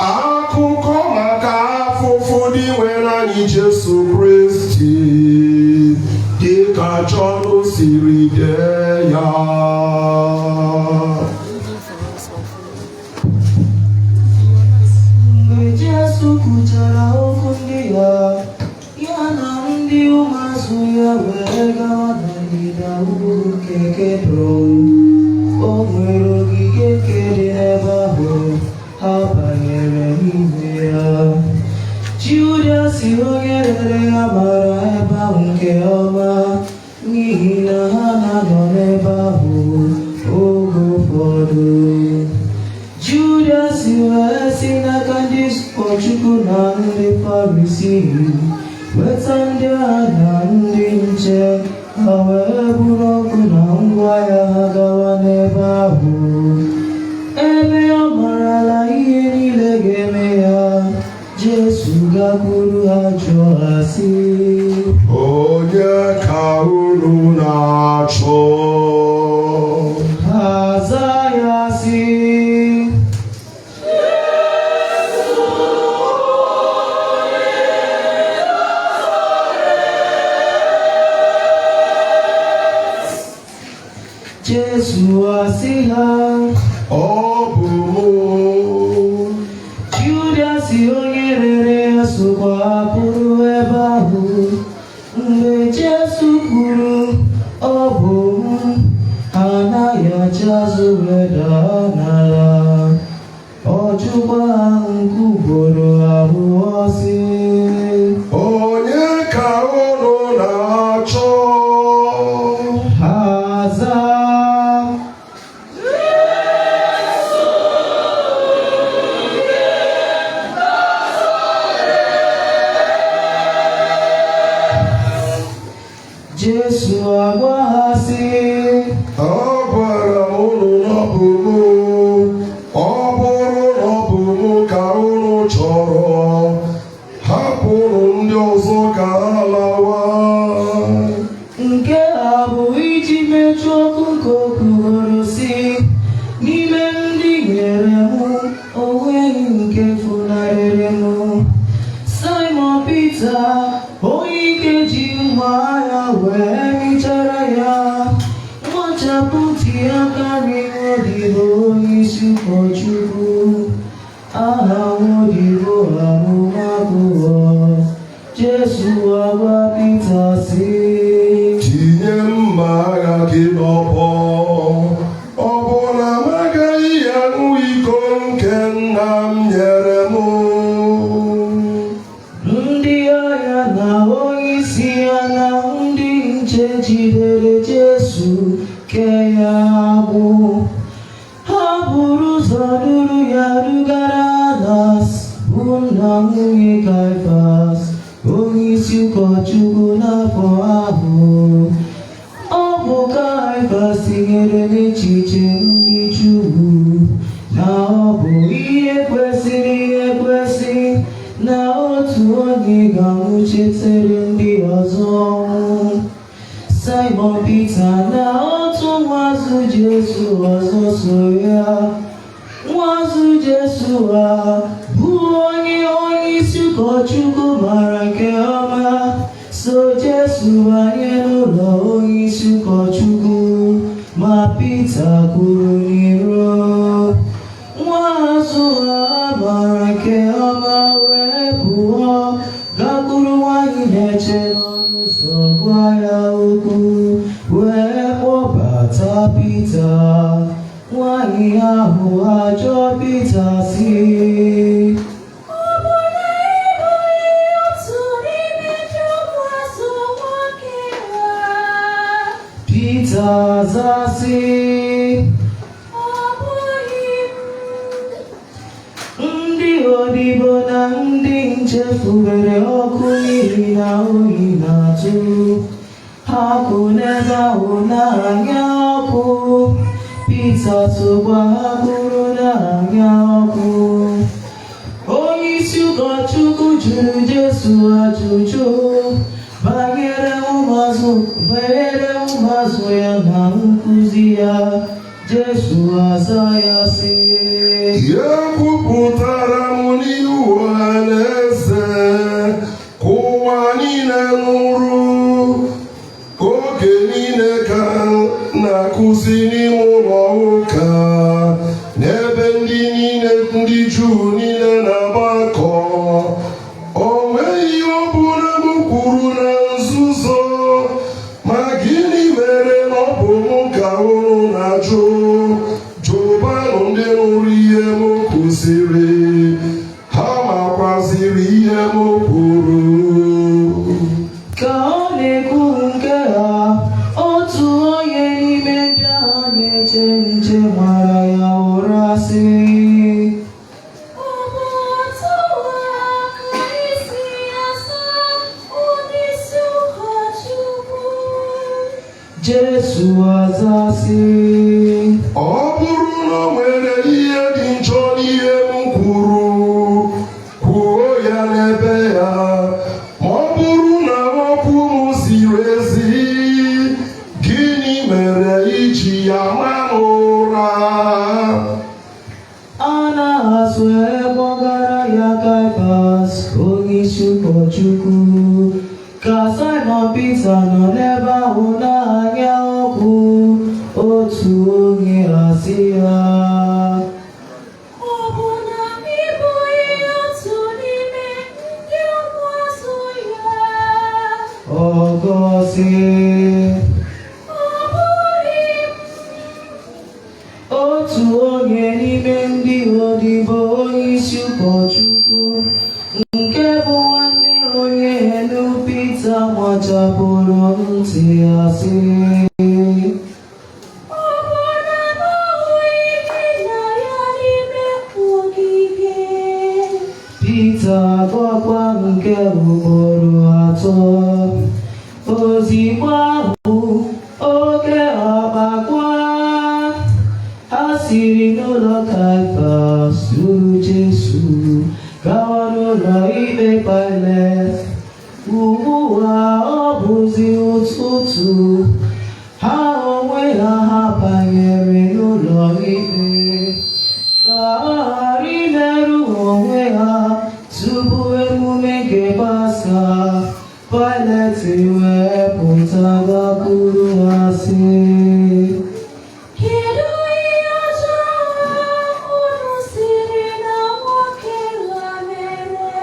Akụkọ maka afụfụ Dinwenụ anyị Jesu Kristi dịka Jọn siri dee ya. Reading for us of Mgbe Jesu kwuchara okwu ndị ya, ya na ndị ụmụazụ ya wee gawa na ndịda ugwu nke Kedrọn. O nwere ogige nke dị n'ebe ahụ, ha banyere n'ime ya. Judas onye rere ya mara ebe ahụ nke ọma, n'ihi na ha na-anọ n'ebe ahụ oge ụfọdụ. Judas wee si n'aka ndị ụkọchukwu na ndị Farisii weta ndị agha na ndị nche. Ha wee buru ọkụ na ngwa agha ha gawa n'ebe ahụ. Ebe ọ marala ihe niile ga-eme ya, Jesu gakwuru ha, jụọ ha sị, Onye ka unu na-achọ? Ha zaa ya sị, Jesu asị ha, Ọ bụ mụ. Judas onye rere ya sokwa pụrụ ebe ahụ. Mgbe Jesu kwuru, "Ọ bụ m," ha anaghị azụ wee daa n'ala. Ọ jụkwa ha nke ugboro abụọ sị, Onye ka unu na-achọ? Ha zaa, Jesu agwa ha sị, Agwara m unu na ọ bụ mụ. Ọ bụrụ na ọ bụ mụ ka unu chọrọ, hapụrụ ndị ọzọ ka ha lawa. Nke a bụ iji mejuo okwu nke o kwuworo sị, "N'ime ndị nyere m, o nweghị nke funarịrị m." Simon Pita, onye ike ji mma agha wee mịchara ya, nwachapụ ntị aka nri nwodibo onye isi ụkọchukwu. Aha nwodibo ahụ Malkọs. Jesu agwa Pita sị, Tinye mma agha gị n'ọbọ. Ọ bụ na m agaghị aṅụ iko nke nna m nyere m? Ndị agha na onyeisi ya na ndị nche jidere Jesu kee ya agbụ. Ha buru ụzọ duru ya dugara Anas, bụ nna nwunye Kaịfas, onyeisi ụkọchukwu n'afọ ahụ. Ọ bụ Kaịfas tinyere n'echiche ndị Juu na ọ bụ ihe kwesịrị ekwesị na otu onye ga-anwụchitere ndị ọzọ ọnwụ. Simon Pita na otu nwazụ Jesu ọzọ so ya. Nwazụ Jesu a bụ onye onyeisi ụkọchukwu mara nke ọma, so Jesu banye n'ụlọ onyeisi ụkọchukwu, ma Pita kwuru n'iro. Nwazụ a mara nke ọma wee pụọ, gakwuru nwanyị na-eche n'ọnụ ụzọ, gwa ya okwu, wee kpọbata Pita. Nwanyị ahụ ajụọ Pita sị, Ọ bụ na ị bụghị otu n'ime ndị ụmụazụ nwoke a? Pita zaa sị, Ọ bụghị m. Ndị odibo na ndị nche fubere ọkụ n'ihi na oyi na-atụ. Ha kwụ n'ebe ahụ na-anya ọkụ. Pita sokwa ha kwụrụ na-anya ọkụ. Onye isi ụkọchukwu jụrụ Jesu ajụjụ banyere ụmụazụ ya na nkụzi ya. Jesu aza ya sị, Ya kwupụtara m. Juu niile na-agbakọ. O nweghị ihe ọbụla m kwuru na nzuzo. Ma gịnị mere na ọ bụ mụ ka unu na-ajụ? Jụbanụ ndị nụrụ ihe m kụziri. Ha makwaziri ihe m kwuru. Ka ọ na-ekwu nke a, otu onye n'ime ndị agha na-eche nche mara ya ụra, sị, Ọ bụ otu a ka isi asa onyeisi ụkọchukwu? Jesu aza sị, Ọ bụrụ na o nwere ihe dị njọ n'ihe m kwuru, kwuo ya n'ebe ya. Ma ọ bụrụ na okwu m ziri ezi, gịnị mere iji ya ma m ụra? Anas wee kpọgara ya Kaịfas, onyeisi ụkọchukwu. Ka Simon Pita nọ n'ebe ahụ na-anya ọkụ, otu onye asị ya, Ọ bụ na ị bụghị otu n'ime ndị ụmụazụ ya? Ọ gọzie, Ọ bụghị m. Otu onye n'ime ndị odibo onyeisi ụkọchukwu, nke bụ nwanne onye elu Pita machapụrụ ntị ya, sị, Ọ bụ na m ahụghị gị na ya n'ime ogige? Pita agọkwa nke ugboro atọ. Ozigbo ahụ oke ọkpa kwa. Ha siri n'ụlọ Kaịfas duru Jesu gawa n'ụlọ ikpe Pilet. Ugbu a ọ bụzi ụtụtụ. Ha onwe ha, ha banyere n'ụlọ ikpe ka ha ghara imerụ onwe ha tupu emume nke Paska. Pilet wee pụta gakwuru ha, sị, Kedu ihe ọjọọ unu siri na nwoke a mere?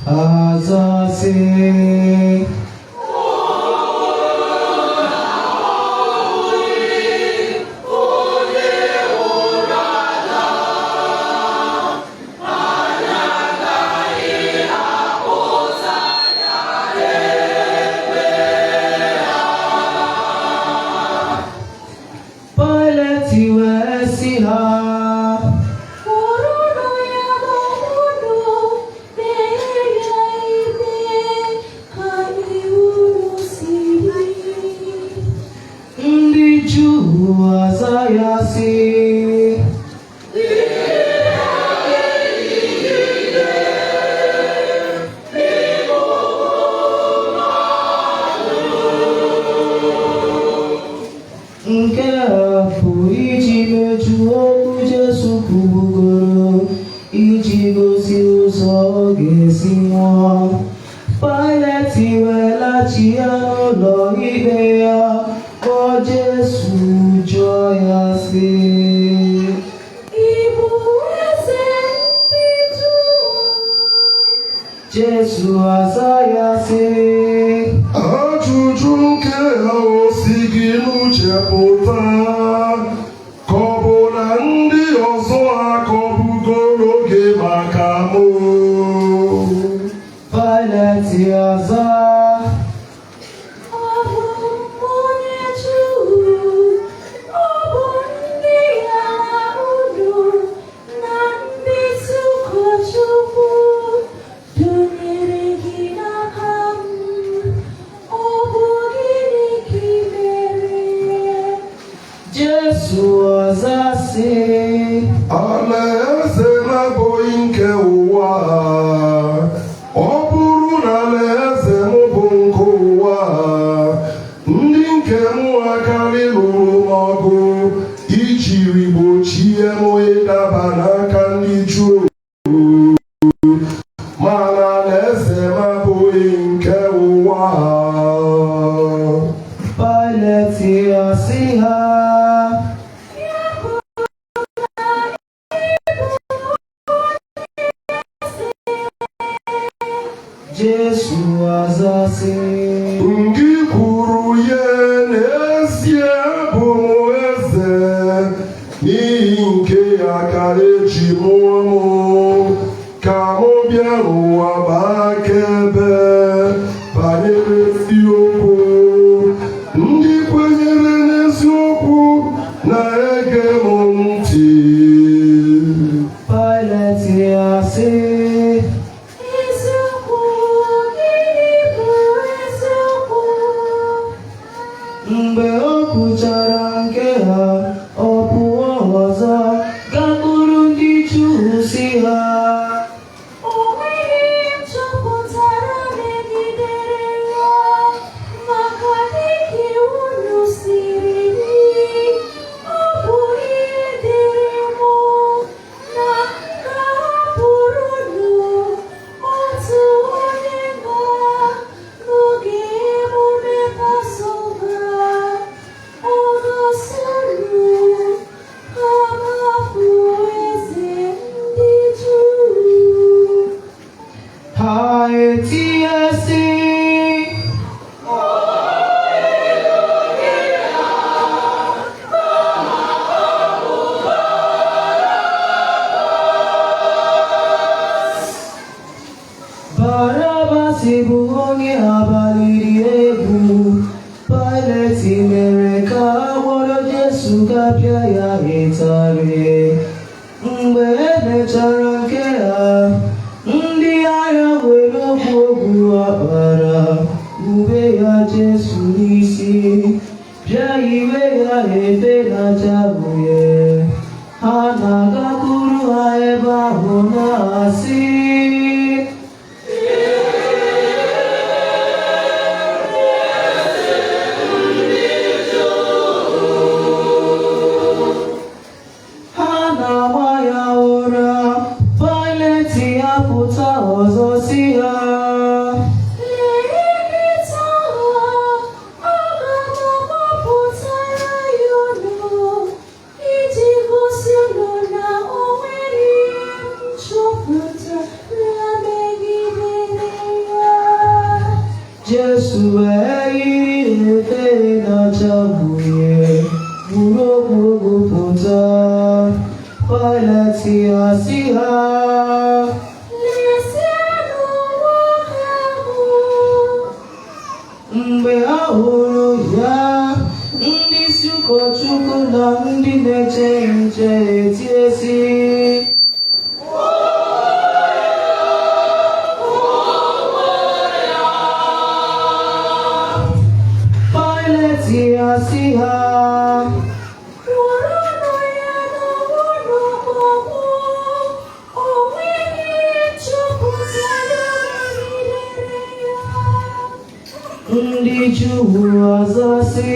Ha zaa sị, Pilet wee sị ha, Kpụrụnụ ya n'unu kpee ya ikpe ka iwu unu si dị. Ndị Juu aza ya sị, Nke a bụ iji mejuo okwu Jesu kwubugoro, iji gosi ụzọ ọ ga-esi nwụọ. Pilet wee laghachi ya n'ụlọ ikpe ya, kpọọ Jesu, jụọ ya sị, Ị bụ eze ndị Juu? Jesu aza ya sị, Ajụjụ nke ha o si gị n'uche pụta, ka ọ bụ na ndị ọzọ akọbugoro gị maka mụ? Pilet aza, Ọ bụ m onye Juu? Ọ bụ ndị agha unu na ndị isi ụkọchukwu dunyere gị n'aka m. Ọ bụ gịnị ka ị mere? Jesu aza sị, Alaeze m abụghị nke ụwa a. Ọ bụrụ na alaeze m Jesu aza sị, Ngị kwuru ya n'ezie bụ m eze, n'ihi nke ya ka eji mụọ m, ka mụ bịa n'ụwa gbaa akaebe banyere eziokwu. Ndị kwenyere n'eziokwu na-ege m ntị. Pilet asị, Eziokwu, gịnị bụ eziokwu? Mgbe o kwuchara nke ha, ọ pụọ ọzọ gakwuru ndị Juu si ha, O nweghị ihe m chọpụtara megidere ya, maka dịka iwu unu siri dị, ọ bụ ihe dịrị mụ na m ga-ahapụrụ unu otu onye nga n'oge emume Pasova. Ọ ga-asọ unu ka m hapụ eze ndị Juu? Ha etinye sị, Barabas bụ onye abalị egwu. Pilet mere ka a kpọrọ Jesu ga pịa ya ịtarị. Mgbe e mechara nke a, ndị agha were ogwu ogwu ọbara ube ya Jesu n'isi, bịa yiwe ya efe na-acha uhie. Ha na-agakwuru ha ebe ahụ na-asị, Ha na-agba ya ụra. Pilet apụta ọzọ sị ha, Lee nkịta ha, aga m agbapụtara ya unu iji gosi unu na o nweghị ihe m chọpụtara megidere ya. Jesu wee yiri efe na-acha uhie, buru ogwu ogwu pụta. Pilet asị ha, Lezienụ nwoke ahụ. Mgbe ha hụrụ ya, ndị isi ụkọchukwu na ndị na-eche nche etie sị, Pilet asị ha, Wụrụnụ ya n'ọnwụ ọgwụ, o nweghị ihe nchọpụtara megidere ya. Ndị Juu ọzọ sị,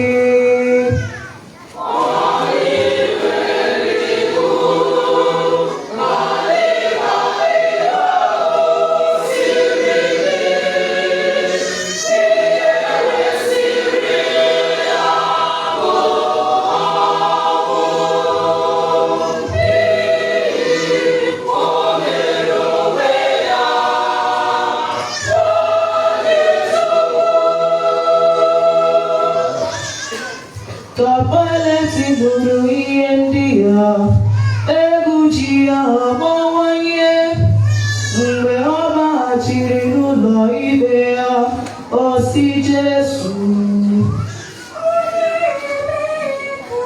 Ka Pilet nụrụ ihe ndị a, egwu ji ya gbawanye. Mgbe ọ baghachiri n'ụlọ ikpe ya, ọ sị Jesu, Onye ebee ka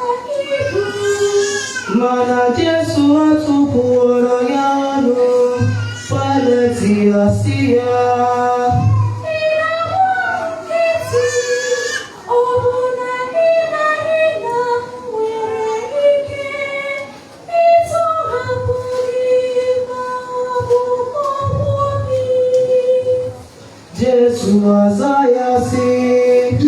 ị bụ? Mana Jesu atụpụrụ ya ọnụ. Pilet asị ya, Ị na-agba nkịtị, ọ bụ na ị maghị na m nwere ike ịtọhapụ gị ma ọ bụ kpọgbuo gị? Jesu aza ya sị,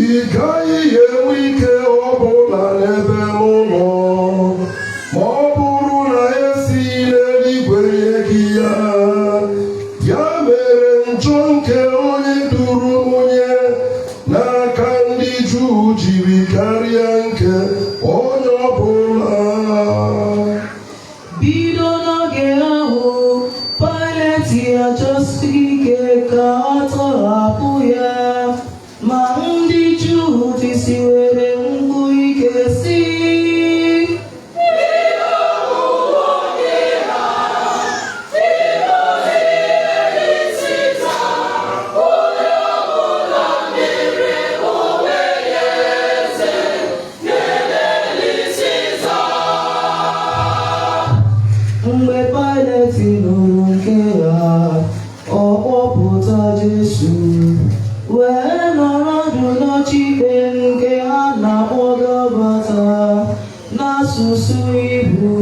Ị gaghị enwe ike ọbụla n'ebe m nọ, ma ọ bụrụ na esighị n'eluigwe nye gị ya. Ya mere njọ nke onye duru m nye n'aka ndị Juu jiri karịa nke onye ọbụla. Bido n'oge ahụ, Pilet achọsighị ike ka ọ Jesu wee nọrọ ọdụ n'oche ikpe nke a na-akpọ Gọbata n'asụsụ Hibru.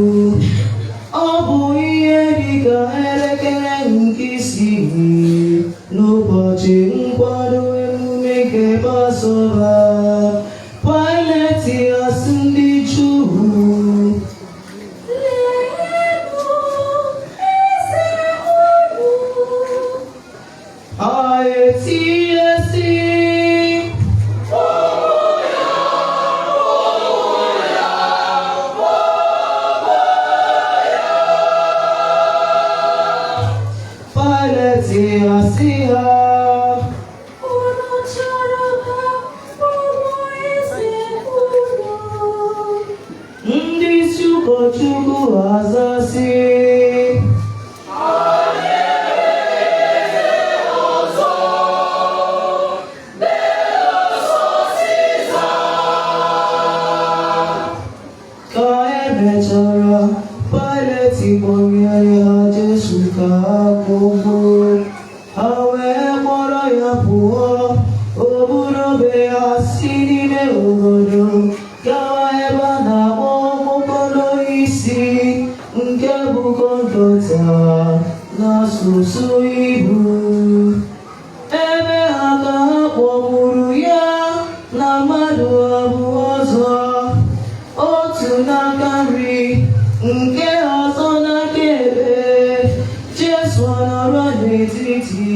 Ọ bụ ihe dịka elekere nke isii n'ụbọchị nkwado emume nke Pasọva. Pilet asị ndị Juu, "Leenụ eze unu!" Ha etinye sị, Pilet asị ha, "Unu chọrọ ka m kpọgbuo eze unu?" Ndị isi ụkọchukwu azasị, Ka emechara, Pilet kpọnyere ha Jesu ka ha kpọgbuo. Ha wee kpọrọ ya pụọ, o buru obe ya si n'ime obodo gawa ebe a na-akpọ Okpokoro Isi, nke bụ Gọlgọta n'asụsụ Hibru. Ebe ha ka ha kpọgburu ya na mmadụ abụọ ọzọ, otu n'aka nri, nke ọzọ n'aka ekpe, Jesu nọrọ n'etiti.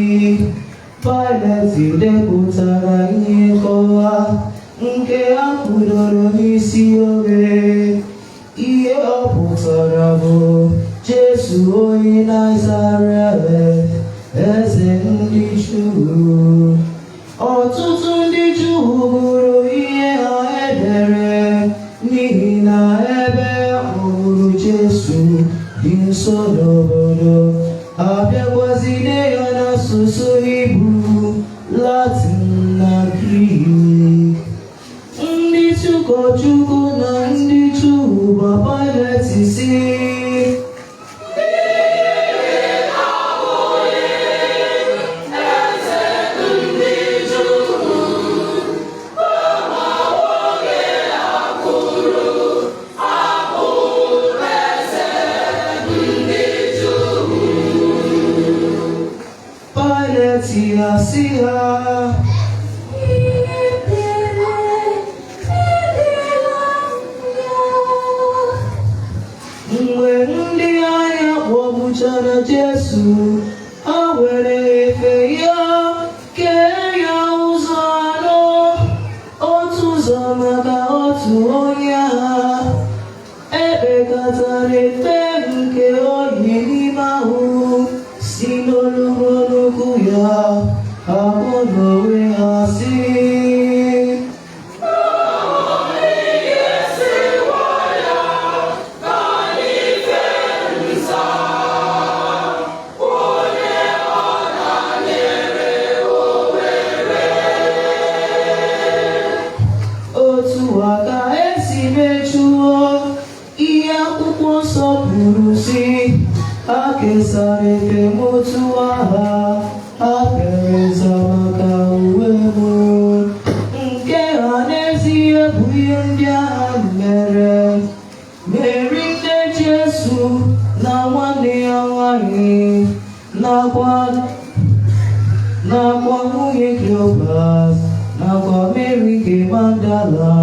Pilet depụtara ihe nkọwa nke a kwudoro n'isi obe. Ihe ọ pụtara bụ Jesu onye Nazaret, eze ndị Juu. Ọtụtụ ndị Juu gụrụ ihe ha edere n'ihi na ebe ọ hụrụ Jesu dị nso n'obodo, ha bịakwazide ya n'asụsụ Hibru, Latin na Grik. Ndị isi ụkọchukwu na ndị Juu gwa Pilet sị, Pilet asị ha, "Ihe dere edela ya." Mgbe ndị agha kpọgbuchara Jesu, ha were efe ya kee ya ụzọ anọ, otu ụzọ maka otu onye agha. Ekpekatara ekpe nke oyi n'ime ahụ si n'olu ruo n'ukwu ya, ha kwuo n'onwe ha sị, Otu a ka esi mechuo ihe akwụkwọ nsọ kwuru sị, ha kesara efe m otu aha, ha kere nza maka uwe m. Nke ha n'ezie bụ ihe ndị agha mere. Meri nne Jesu na nwanne ya nwanyị nakwa nwunye Klopas nakwa Meri nke Magdala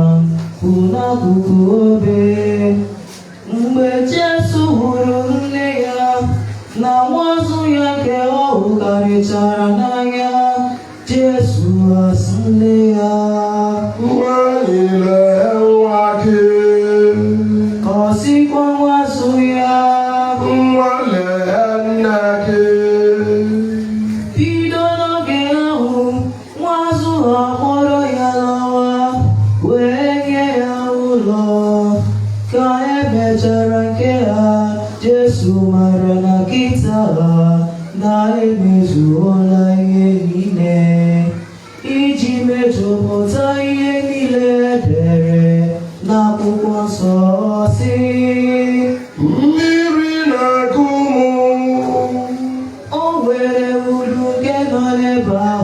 kwụ n'akụkụ obe. Mgbe Jesu hụrụ nne ya na nwaazụ ya nke ọ hụkarịchara n'anya, Jesu asị nne ya, "Nwanyị, lee nwa gị." Ka ọ sịkwa nwaazụ ya, "Nwa, lee nne gị." Bido n'oge ahụ, nwaazụ ha kpọrọ ya lawa wee nye ya ụlọ. Ka emechara nke ha, Jesu mara na kịta na-emezuola ihe niile iji mejupụta ihe niile edere n'akwụkwọ nsọ, sị, "Mmiri na-agụ m." O nwere uru nke nọ n'ebe ahụ.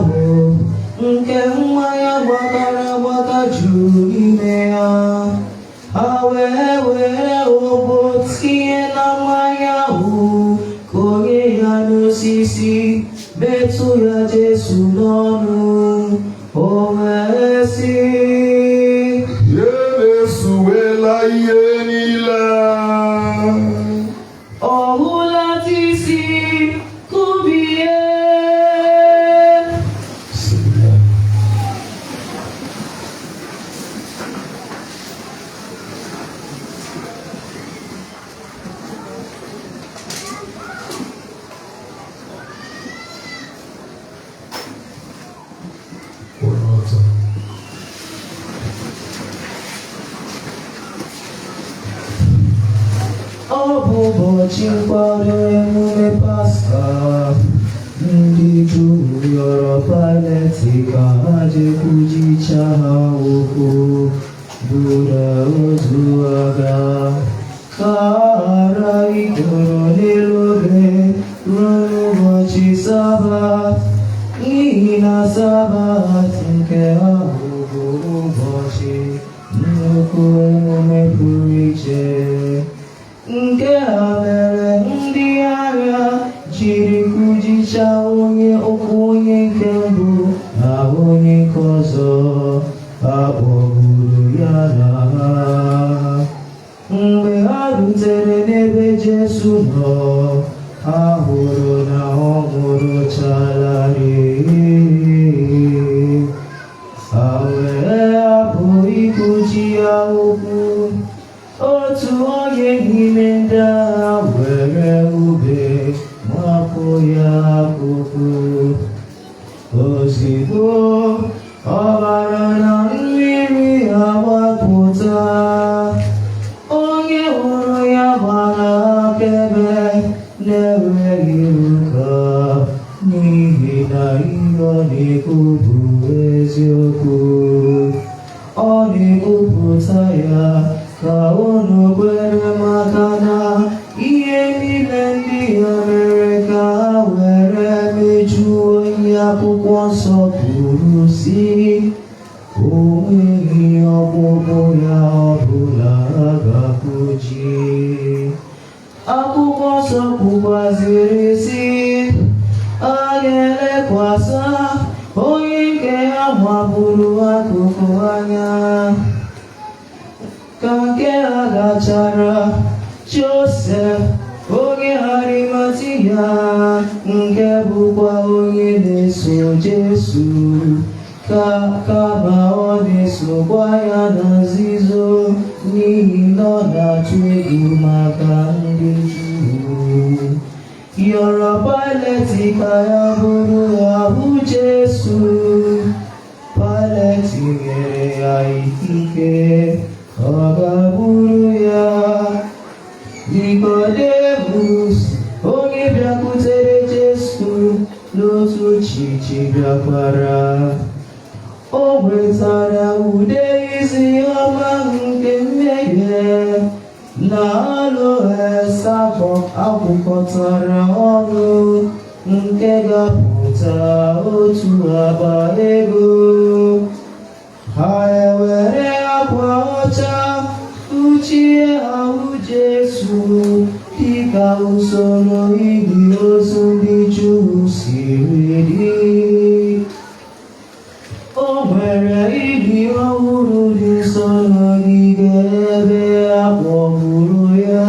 osisi metụ ya Jesu n'ọnụ. O wee sị, Emezuwela ihe niile. Ọ hụlata isi kubie. Kwụrụ ọtọ. Ọ bụ ụbọchị nkwado emume Paska. Ndị Juu rịọrọ Pilet ka ha jekwujicha ha ụkwụ, buru ozu agha, ka ha ghara ịkọrọ n'elu obe ruo n'ụbọchị Sabat, n'ihi na Sabat nke ahụ bụ ụbọchị nnukwu emume pụrụ iche. Nke a mere ndị agha jiri kụjicha onye ụkwụ onye nke mbụ na onye nke ọzọ a kpọgburu ya na ha. Mgbe ha rutere n'ebe Jesu nọ, ha hụrụ na ọ nwụrụchalarị. Ha wee hapụ ịkụji ya ụkwụ. Otu onye n'ime ndị agha were ube mapụ ya akụkụ. Ozigbo ọbara na mmiri agbapụta. Onye hụrụ ya gbara akaebe na-enweghị ụka, n'ihi na ihe ọ na-ekwu bụ eziokwu. Ọ na-ekwupụta ya ka unu kwere, maka na ihe niile ndị ya mere ka ha were mejuo ihe akwụkwọ nsọ kwuru si, o nweghị ọkpụkpụ ya ọbụla a ga-akụji. Akwụkwọ nsọ kwukwaziri sị, a ga-elekwasị onye nke ha maburu akụkụ anya. Ka nke a gachara, Josef onye Arimatia, nke bụkwa onye na-eso Jesu, ka kama ọ na-esokwa ya na nzuzo n'ihi na ọ na-atụ egwu maka ndị Juu, yọrọ Pilet ka ya bụrụ ahụ Jesu. Pilet nyere ya ikike, ọ ga-buru ya. Nikodemus, onye bịakwutere Jesu n'otu uchichi, bịakwara. O wetara ude isi ọma nke mmehie na aloes agwakọtara ọnụ, nke ga-apụta otu akpa ego. Ha ewere akwa ọcha kpuchie ahụ Jesu dịka usoro ili ozu ndị Juu siri dị. O nwere ili ọhụrụ dị nso n'ogige ebe a kpọgburu ya,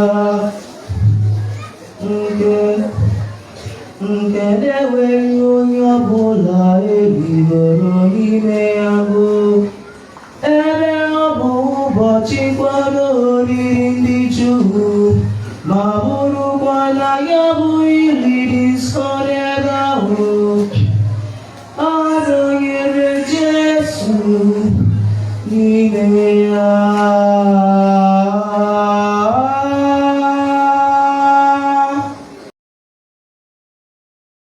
nke na-enweghị onye ọbụla ebigoro n'ime ya bụ. Ebe ọ bụ ụbọchị nkwado oriri ndị Juu, ma bụrụkwa na ya bụ ili dị nsọ n'ebe ahụ, a dọnyere Jesu n'ime ya.